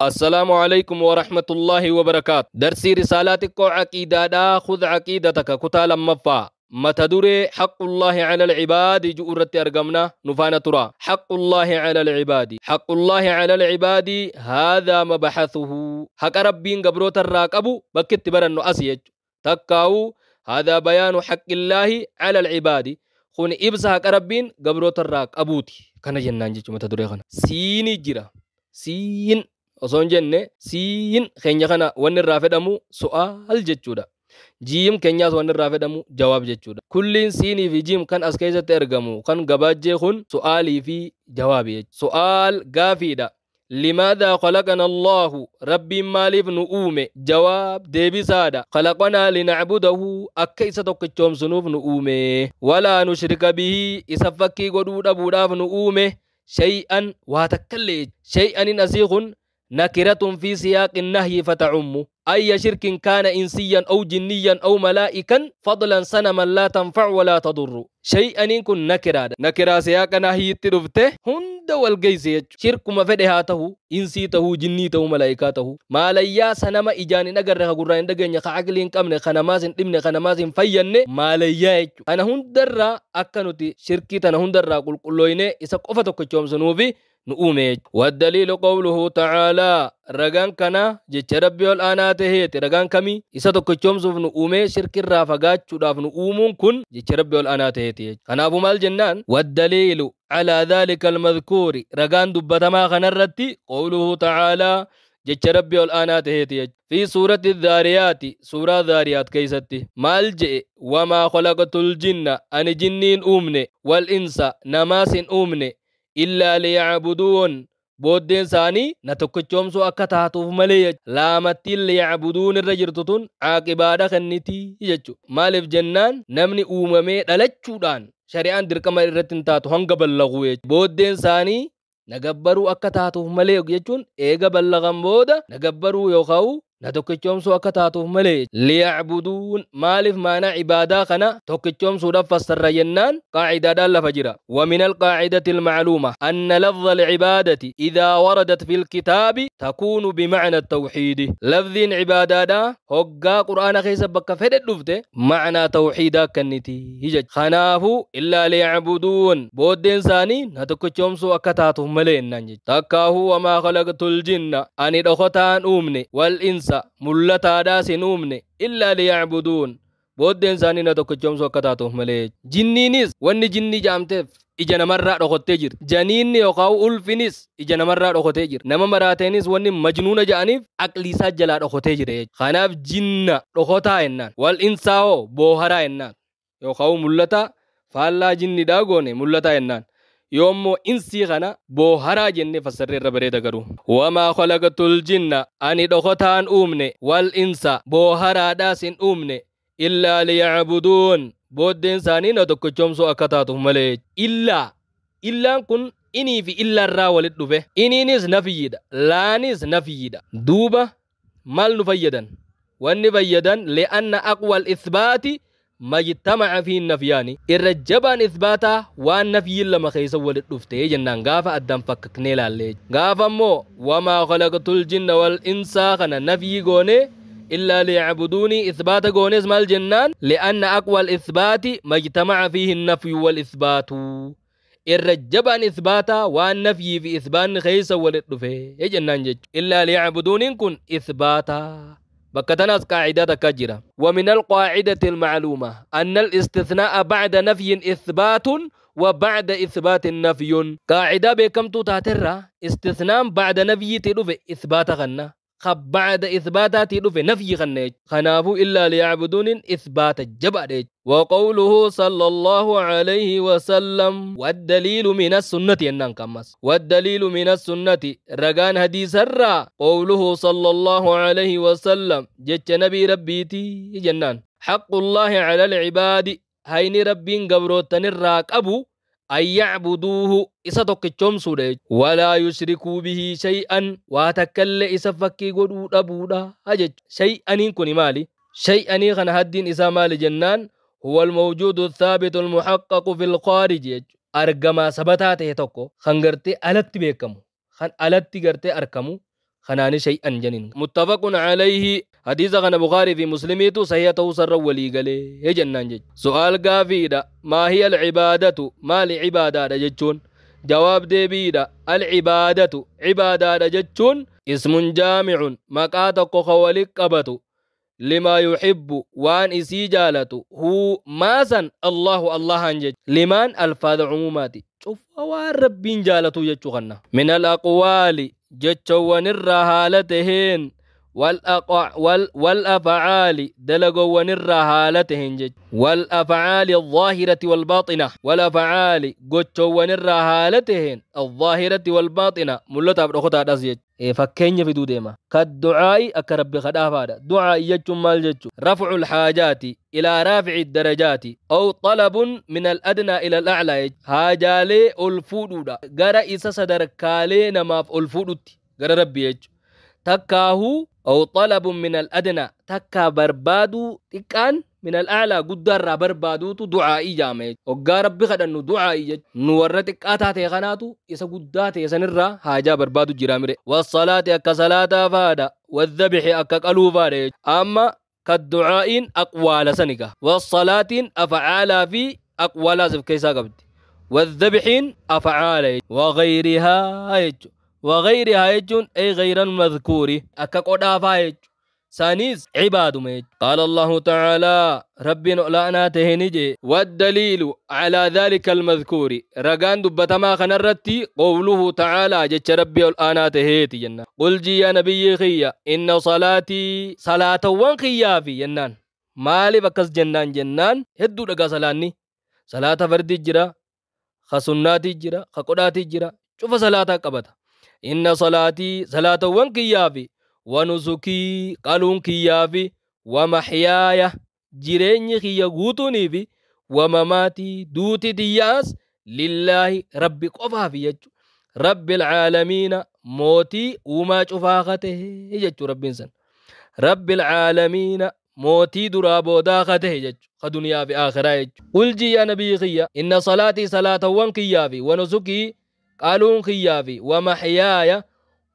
السلام عليكم ورحمة الله وبركاته. درسي رسالات كو عقيدة خذ عقيدتك كتا لمفا متدري حق الله على العباد جؤرت أرقمنا نفانا ترى حق الله على العباد، حق الله على العباد هذا مبحثه. حق ربين قبروت الراقبو بكت برنو أسيج تكاو هذا بيان حق الله على العباد. خون إبسا حق ربين قبروت الراقبوتي كان جنان جيش متدري خنا سيني جرا سين osoo jenne siin keenya kana wanni irraa fedhamu su'aal jechuudha. Jiim keenyaas wanni irraa fedhamu jawaab jechuudha. Kulliin siinii fi jiim kan as keessatti argamu kan gabaajjee kun su'aalii fi jawaabi jechuudha. Su'aal gaafiidha. لماذا خلقنا الله؟ ربي مالف نؤومه. جواب ديبسادا خلقنا لنعبده أكيس توكچوم سنوف نؤومه ولا نشرك به إسفكي قدود أبوداف نؤومه شيئا واتكلي شيئا نسيخ نكرة في سياق النهي فتعم أي شرك كان إنسيا أو جنيا أو ملائكا فضلا صنما لا تنفع ولا تضر. شيئا إن كن نكرة نكرة سياق نهي ترفته هند والقيس شرك ما فدهاته إنسيته جنيته ملائكاته ما ليا سنما إجاني نقر قران دغنيا عقلين كمن خنماس دمن خنماس فين ما ليا أنا هندرا أكنتي شركي تنا هندرا قل قلوينه إسا قفتك چوم سنوفي نؤمي. والدليل قوله تعالى رغان كنا جچ ربي الآناته رغان كمي إسا tokkochoomsuuf نؤمي شرك الرافقات نؤمون كن جچ ربي الآناته كنابو مال جنان. والدليل على ذلك المذكور رغان دبتما خنرتي قوله تعالى جچ ربي الآناته في سورة الذاريات سورة ذاريات كيستي مال جئ وما خلقت الجن أن جنين أمني والإنس نماس أمني إلا ليعبدون. بودين ساني نتوكچومسو akka taatuuf malee laamattiin liyacbuduun irra jirtu tun caaqibaadha kenniti jechu. Maaliif jennaan namni uumamee dhalachuudhaan shari'aan dirqama irratti hin taatu hanga ballaguu jechu. Booddeen saanii nagabbaruu akka taatuuf malee jechuun eega ballagan booda nagabbaruu yookaan na tokkichoomsuu akka taatuuf malee liyacbuduun. Maaliif maanaa cibaadaa kana tokkichoomsuudhaaf fassarra jennaan qaacidaadhaan lafa jira. ومن القاعدة المعلومة أن لفظ العبادة إذا وردت في الكتاب تكون بمعنى التوحيد. لفظ عبادة هقا قرآن خيس بك فدت لفته معنى توحيدا كنتي هجج خنافو إلا ليعبدون. بودين ثاني نتكچومسو akka taatuuf malee ننجج تكاهو وما خلقت الجن أني دختان أمني والإنس mul'ataadhaas hin uumne illaa liyacbuduun. Booddeen isaanii na tokkichoomsuu akka taatuuf malee. Jinniinis wanni jinni jaamteef ija namarraa dhokottee jirti. Janiinni yookaan ulfinis ija namarraa dhokotee jira. Nama maraateenis wanni majnuuna ja'aniif aqliisaa jalaa dhokotee jira jechuudha. Kanaaf jinna dhokotaa jennaan. Wal insaa hoo booharaa jennaan. Yookaan mul'ataa faallaa jinnidhaa goone mul'ataa jennaan. Yoommoo insii kana booharaa jennee fassarree irra bareeda garuu. Wamaa khalaqatul jinna ani dhokotaan uumne wal insa booharaadhaas hin uumne illaa liyacbuduun. Booddeen isaanii na tokkichoomsuu akka taatuuf malee. Illaa illaan kun inii fi illaarraa walitti dhufe. Iniinis nafiyyiidha laanis nafiyyiidha. Duuba maal nu fayyadan? Wanni fayyadan li'anna aqwal ithbaati majtamaca fi nafyaani. Irra jabaan ithbaataa waan nafyiin lama keessa walitti dhufte jennaan gaafa addaan fakkaknee ilaalle. Gaafa immoo wamaa khalaqatul jinna wal insaa kana nafyii goone إلا ليعبدوني إثبات قونيز مال جنان لأن أقوى الإثبات ما اجتمع فيه النفي والإثبات. الرجبان إثباتا والنفي في إثبان خيسا وللدفه جنان جج إلا ليعبدوني كن إثباتا بكتناس قاعدة كجرة. ومن القاعدة المعلومة أن الاستثناء بعد نفي إثبات وبعد إثبات نفي. قاعدة بكم تاترة استثناء بعد نفي تدفه إثبات غنى بعد إثباتات في نفي خنج خنافو إلا ليعبدون إثبات الجبر. وقوله صلى الله عليه وسلم والدليل من السنة ينان كمس والدليل من السنة رغان حديث الرا قوله صلى الله عليه وسلم جت نبي ربيتي جنان حق الله على العباد هين ربين قبروتن الراك أبو أن يعبدوه إسا tokkichoomsuudha ولا يشركوا به شيئا واتكل إسا فكي قدود أبودا أجج شيئا كن مالي شيئا خن هدين إسا مالي جنان هو الموجود الثابت المحقق في الخارج. أرقما سبتاته tokko خنغرتي ألت بيكمو خن ألت غرتي أركمو Kanaani shay'an janin. Muttafaqun alayhi, hadiisa kana Bukaarii fi Muslimiitu sahiha ta'uu sarra walii galee jennaan jechuudha. Su'aal gaafiidha. Maa hiya al-cibaadatu, maali cibaadaadha jechuun? Jawaab deebiidha. Al-cibaadatu, cibaadaadha jechuun ismun jaamicun, maqaa tokko ka walitti qabatu, limaa yuhibbu, waan isii jaalatu, huu maasan, Allahu Allahan jechuudha. Limaan alfaada cumuumaati. Cufa waan Rabbiin jaalatu jechuu kanna. Min al-aqwaali, jechawwanirraa haala taheen, wal afcaali, dalagowwanirraa haala taheen jechuudha. Wal afcaali alzaahirati walbaaxina, wal afcaali, gochowwanirraa haala taheen, alzaahirati walbaaxina, mul'ataaf dhokotaadhas jechuudha. Fakkeenya fiduu deema. Kadducaa'i, akka Rabbi kadhaafaadha. Ducaa'i jechuun maal jechu? Rafcu lxaajaati ilaa raafici darajaati aw xalabun min al-adnaa ila al-aclaa, haajaalee ol fuudhuudha gara isa sadarkaalee namaaf ol fuudhutti, gara Rabbi jechu. Takkaahuu aw xalabun min al-adnaa, takkaa barbaaduu xiqqaan, min al-aclaa, guddaarraa barbaaduutu ducaa'ii jaama jechu. Hoggaa Rabbi kadhannu ducaa'ii jechu. Nu warra xiqqaa taate kanaatu isa guddaa ta'e sanirraa haajaa barbaadu jira mire. Wassalaati, akka salaataa faadha. Wadhabixi, akka qaluu faadha jechu. Amma kadducaa'iin aqwaala saniga. Wassalaatiin afcaalaa fi aqwaalaas of keessaa qabdi. Wadhabixiin afcaala wagayrihaa jechu. Wagayrihaa jechuun ay gayran madkuuri, akka qodhaafaa jechu. Saniis cibaaduma jechu. Qaala Allahu tacaalaa, Rabbiin ol'aanaa tahe ni jee. Waddaliilu calaa dhalika almadkuuri, ragaan dubbatamaa kanarratti, qowluhu tacaalaa, jecha Rabbii ol'aanaa taheeti jenna. Qul jii yaa nabiyyii kiyya, inna salaatii, salaatawwan kiyyaa fi jennaan. Maaliif akkas jennaan jennaan, hedduu dhagaa salaanni. Salaata fardii jira, ka sunnaatii jira, ka qodhaatii jira, cufa salaataa qabata. Inna salaatii, salaatawwan kiyyaa fi, wanusukii, qaluun kiyyaa fi, wamaxyaaya, jireenyi kiyya guutuunii fi, wamamaatii, duuti tiyyaas, lillaahi, Rabbi qofaafi jechu. Rabbi alcaalamiina, mootii uumaa cufaa ka tahe jechu Rabbiin san. Rabbi alcaalamiina, mootii duraa boodaa ka tahe jechu, ka duniyaa fi aakhiraa jechu. Qul jii yaa nabiyyi kiyya, inna salaatii, salaatawwan kiyyaa fi, wanusukii, qaluun kiyyaa fi, wamaxyaaya,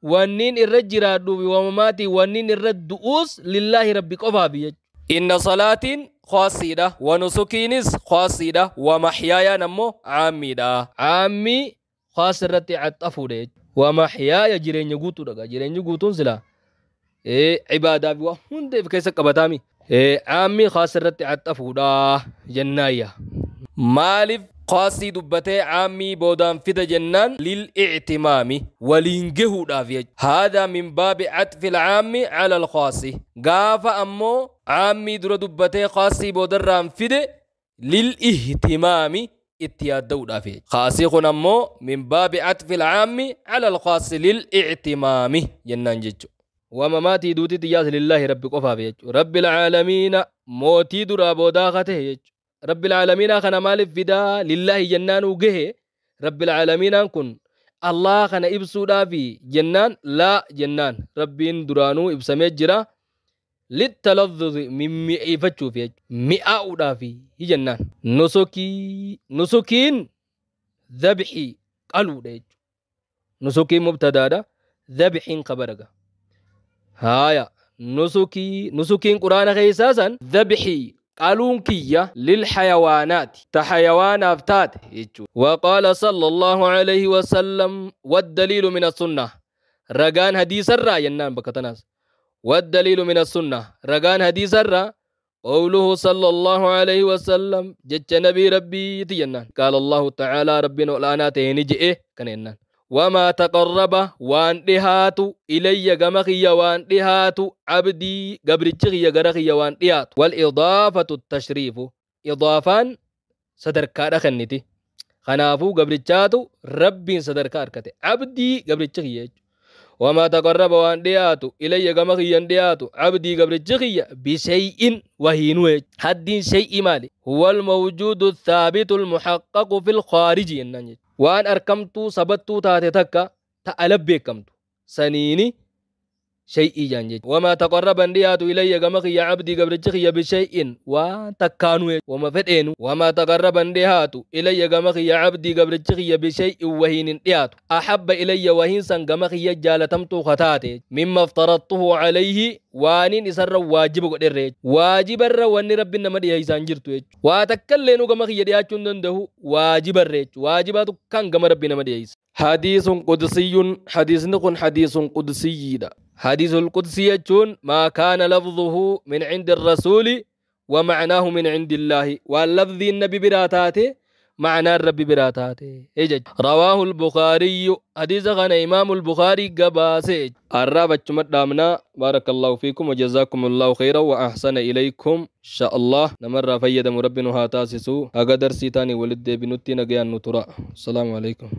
wanniin irra jiraadhuu fi, wamamaatii, wanniin irra du'uus, lillaahi, Rabbi qofaafi jechu. Inna salaatiin khaasiidha, wanusukiinis khaasiidha, wamaxyaayaan ammoo caammiidha. Caammii khaas irratti caxxafuudha jechuudha. Wamaxyaaya jireenya guutuudha. Jireenyi guutuun silaa cibaadaa fi waa hunda of keessa qabataami. Caammii khaas irratti caxxafuudha jennaayya. Maaliif khaasii dubbatee caammii boodaan fida jennaan, lil ictimaami, waliin gahuudhaaf jechuudha. Haadha min baabi catfi alcaammi cala alkhaasi. Gaafa ammoo caammii dura dubbatee khaasii boodarraan fide, lil ihtimaami, itti yaadda'uudhaaf jechuudha. Khaasii kun ammoo min baabi catfi alcaammi cala alkhaasi lil ictimaami jennaan jechuudha. Wamamaatii, duuti xiyyaas, lillaahi, Rabbi qofaaf jechuudha. Rabbi alcaalamiina, mootii duraa boodaa ka ta'e jechuudha. Rabbi alcaalamiina kana maaliif fidaa? Lillaahi jennaanuu gahe. Rabbi alcaalamiinaan kun Allah kana ibsuudhaafi jennaan, laa jennaan, Rabbiin duraanuu ibsamee jira. Littaladduzi, mimmi'eeffachuuf jechuudha. Mi'aa'uudhaafi jennaan. Nusukii, nusukiin dhabxii, qaluudha jechuudha. Nusukiin mubtadaadha. Dhabxiin kabaraga. Haaya, nusukii, nusukiin quraana keessaa san, dhabxii, qaluun kiyya, lil xayawaanaati, ta xayawaanaaf taate jechuudha. وقال صلى الله عليه وسلم، والدليل من السنة، ragaan hadiisarraa jennaan bakka tanaas. والدليل من السنة، ragaan hadiisarraa، قوله صلى الله عليه وسلم، jecha nabii Rabbiiti jennaan. قال الله تعالى، Rabbiin ol'aanaa ta'e ni je'e kana jennaan. وما تقرب، waan dhihaatu، إلي، gama kiyya waan dhihaatu، عبدي، gabrichi kiyya gara kiyya waan dhihaatu. والإضافة التشريف، idaafaan sadarkaadha kenniti. Kanaafuu gabrichaatu Rabbiin sadarkaa argate. عبدي, gabrichi kiyya jechuudha. وما تقرب، waan dhiyaatu، إلي، gama kiyyan dhiyaatu، عبدي، gabrichi kiyya، بشيء، wahiinuu. Haddiin shay'i maali? هو الموجود الثابت المحقق في الخارج jennaan jechuudha. Waan arkamtuu sabattuu taate takka ta ala beekamtu saniini. Shay'ii jaan jechuudha. Wamaa taqarraba hin dhiyaatu ilayya gama kiyya cabdii gabrichi kiyya bishay'in waan takkaanuu wama fedheenu. Wamaa taqarraba hin dhiyaatu ilayya gama kiyya cabdii gabrichi kiyya bishay'in wahiin hin dhiyaatu. Ahabba ilayya wahiin san gama kiyya jaalatamtuu kataate. Mimma aftarattuhu alayhi waaniin isarra waajiba godherre. Waajibarra wanni rabbiin nama dhiyeessaan jirtu jechuudha. Waa takkallee nu gama kiyya dhiyaachuu hin danda'u waajibarre jechuudha. Waajibaatu kan gama rabbii nama dhiyeessa. Hadiisun qudsiyyun hadiisni kun hadiisun qudsiyyiidha. حديث القدسي يجون ما كان لفظه من عند الرسول ومعناه من عند الله، واللفظ النبي براتاته معنى الرب براتاته. رواه البخاري. حديث غنى إمام البخاري قباسي الرابع دامنا. بارك الله فيكم وجزاكم الله خيرا وأحسن إليكم إن شاء الله. نمر فيد مربنا هاتاسسو أقدر سيتاني ولد بنتي نجيان نترى. السلام عليكم.